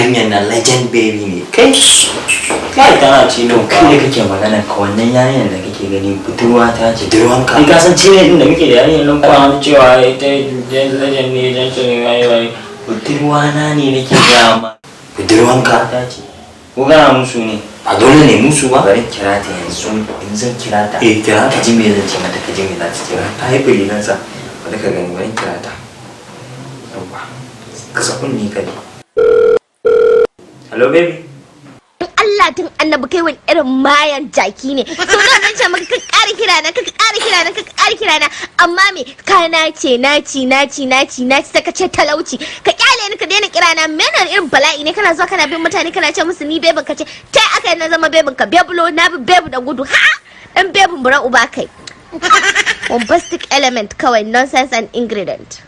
Yarinyar nan legend baby ne. Kai kai, tana ci nan. Kai fa da kake magana ka, wannan yarinyar da kake gani budurwa ta ce. Budurwanka? Kai ka san cire din da muke da yarinyar nan Kana wani cewa ita legend ne, gentle ne, waye waye. Budurwa na ne nake gaya ma. Budurwanka? Ta ce. Ko kana musu ne? Ba dole ne musu ba. Bari kira ta yanzu, in zan kira ta. Eh, kira ta. Ka ji me zan ce mata, ka ji me za ta ce. Ta yi birilansa. Bari ka gani, bari kira ta. Yawwa. Kasa kunni ka ne. Hello, baby. Allah tun Annabi, kai wani irin mayan jaki ne? So nawa zan ce maka ka ƙara kira na, ka ƙara kira na, ka ƙara kira na? Amma me ka nace, naci naci naci naci, sai ka ce talauci. Ka kyale ni, ka daina kira na. Menene irin bala'i ne? Kana zuwa kana bin mutane, kana ce musu ni bebin ka ce. Tai aka na zama bebin ka? Bebulo na bi bebu da gudu ha, dan bebin bura uba kai. Bombastic element kawai, nonsense and ingredient.